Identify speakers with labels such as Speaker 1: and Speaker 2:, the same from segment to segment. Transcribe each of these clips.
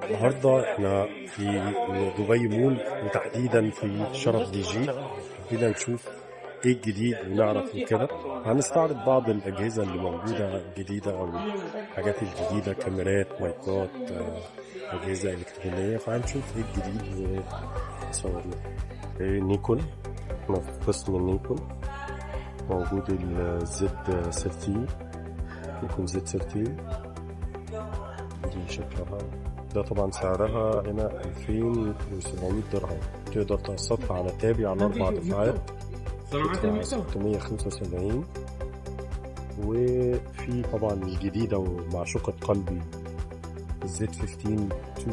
Speaker 1: النهارده احنا في دبي مول، وتحديدا في شرف دي جي. حبينا نشوف ايه الجديد ونعرف وكده. هنستعرض بعض الاجهزة اللي موجودة جديدة او الحاجات الجديده، كاميرات، مايكات، اجهزة الكترونيه. فهنشوف ايه الجديد ونصور لكم. نيكون، احنا في قسم نيكون، موجود ال Z 13، نيكون Z 13 دي شكلها. ده طبعا سعرها هنا 2700 درهم، تقدر تقسطها على تابي على 4 دفعات، تدفع 675. وفي طبعا الجديدة ومعشوقة قلبي ال Z 15 2،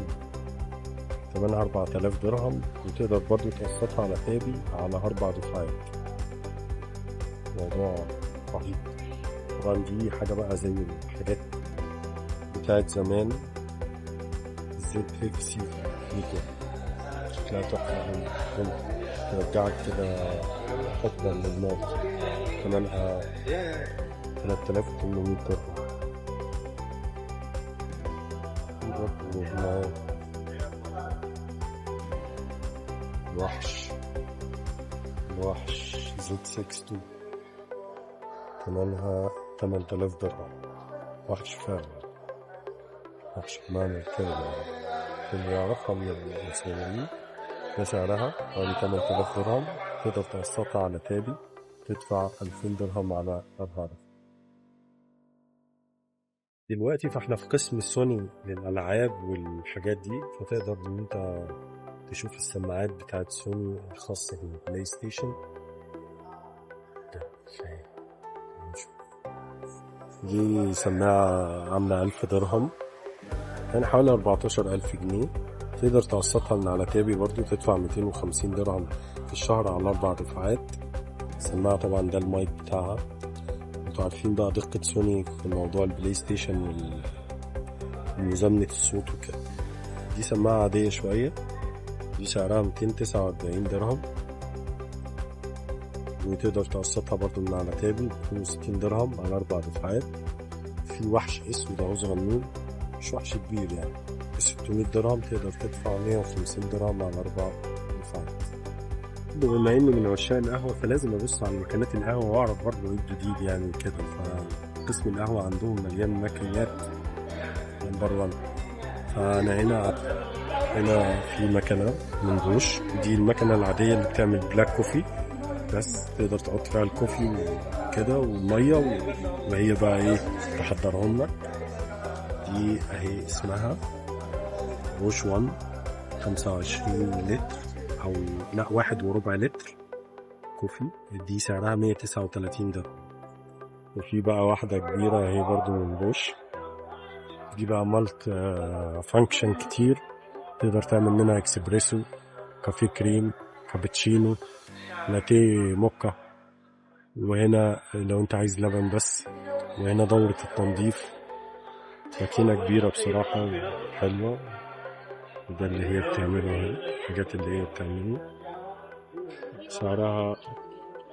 Speaker 1: ثمنها 4000 درهم، وتقدر برضو تقسطها على تابي على 4 دفعات. موضوع رهيب. طبعا دي حاجة بقى زي الحاجات بتاعت زمان، Z FC نيكون، شكلها تحفة، ترجعك كده حقبة للماضي. ثمنها 3800 درهم. برضه هنا الوحش، الوحش Z 62، ثمنها 8000 درهم. وحش فعلا، وحش بمعنى الكلمة. اللي يعرفها من المصورين، ده سعرها حوالي 8000 درهم، تقدر تقسطها على تابي، تدفع 2000 درهم على 4 دفعات. دلوقتي فاحنا في قسم سوني للألعاب والحاجات دي، فتقدر إن أنت تشوف السماعات بتاعت سوني الخاصة بالبلاي ستيشن. دي سماعة عاملة 1000 درهم، يعني حوالي 14000 جنيه. تقدر تقسطها من على تابي برضو، تدفع 250 درهم في الشهر على 4 دفعات. السماعة طبعا ده المايك بتاعها. انتوا عارفين بقى دقة سوني في موضوع البلاي ستيشن ومزامنة الصوت وكده. دي سماعة عادية شوية، دي سعرها 249 درهم، وتقدر تقسطها برضو من على تابي 260 درهم على 4 دفعات. في وحش اسود اهو صغنون، مش وحش كبير يعني، 600 درهم، تقدر تدفع 150 درهم على 4 دفعات. بما اني من عشاق القهوة فلازم ابص على مكانات القهوة واعرف برضه ايه الجديد يعني كده. فقسم القهوة عندهم مليان ماكينات number 1. فانا هنا في مكنة من بوش، دي المكنة العادية اللي بتعمل black coffee، بس تقدر تحط فيها ال coffee وكده والمية، وهي بقى ايه تحضرهم لك. دي اهي اسمها بوش 1، 25 لتر او لا 1.25 لتر coffee، دي سعرها 139 درهم. وفي بقى واحدة كبيرة هي برضو من بوش، دي بقى multi function كتير، تقدر تعمل منها اكسبريسو، كافيه كريم، كابتشينو، لاتية موكا. وهنا لو انت عايز لبن بس. وهنا دورة التنظيف، ماكينة كبيرة بصراحة حلوة. وده اللي هي بتعمله اهي، الحاجات اللي هي بتعمله. سعرها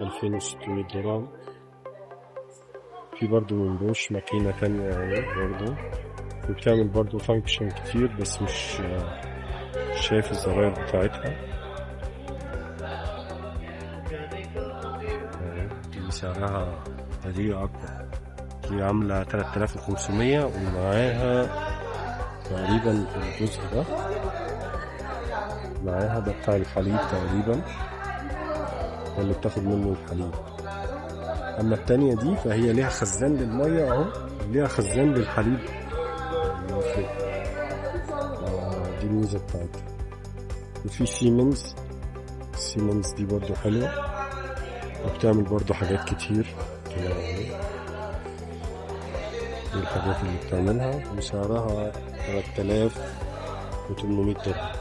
Speaker 1: 2600 درهم. في برضو من بوش ماكينة تانية اهي برضو، وبتعمل برضو function كتير، بس مش شايف الزراير بتاعتها. دي سعرها دي أكبر، دي عاملة 3500، ومعاها تقريبا الجزء ده، معاها ده بتاع الحليب تقريبا، ده اللي بتاخد منه الحليب. أما التانية دي فهي ليها خزان للمية أهو، ليها خزان للحليب من فوق. دي الميزة بتاعتها. وفي سيمنز، سيمنز دي برضو حلوة، وبتعمل برضو حاجات كتير. دي الحاجات اللي بتعملها، وسعرها 3800 درهم.